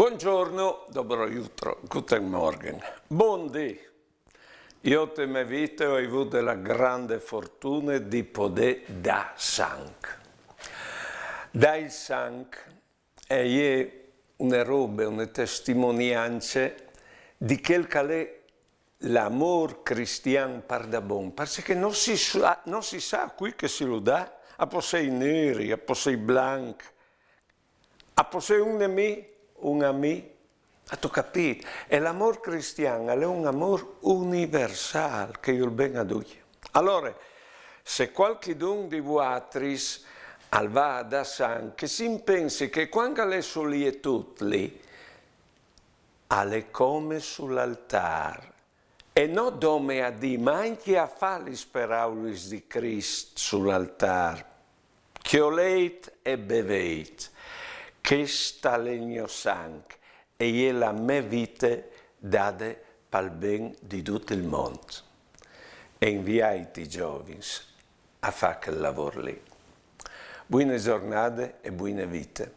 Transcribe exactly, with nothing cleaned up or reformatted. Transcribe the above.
Buongiorno, dobro jutro, guten Morgen. Bundì. Jo te mê vite o ai vût la grande fortune di podê dâ sanc. Dâ il sanc e je une robe, une testimoniance di chel che al è l'amôr cristian pardabon, parcè che no si sa, no si sa a cui che si lu dà, a pò sei neri, a pò sei blanc, a pò sei un nemì, un amì. Âstu capît? E l'amôr cristian al è un amôr universâl, che al vûl ben a ducj. Alore, se cualchidun di vuatris al va a dâ sanc, che si impensi che cuant che al è sul lietut li, al è come sul altâr, e no dome a dî, ma ancje a fâ lis peraulis di Crist sul altâr: Cjoleit e beveit, chest al è il gno sanc, e je la mê vite dade pal ben di dut il mont. E inviait i zovins a fâ chel lavôr li. Buine zornade e buine vite.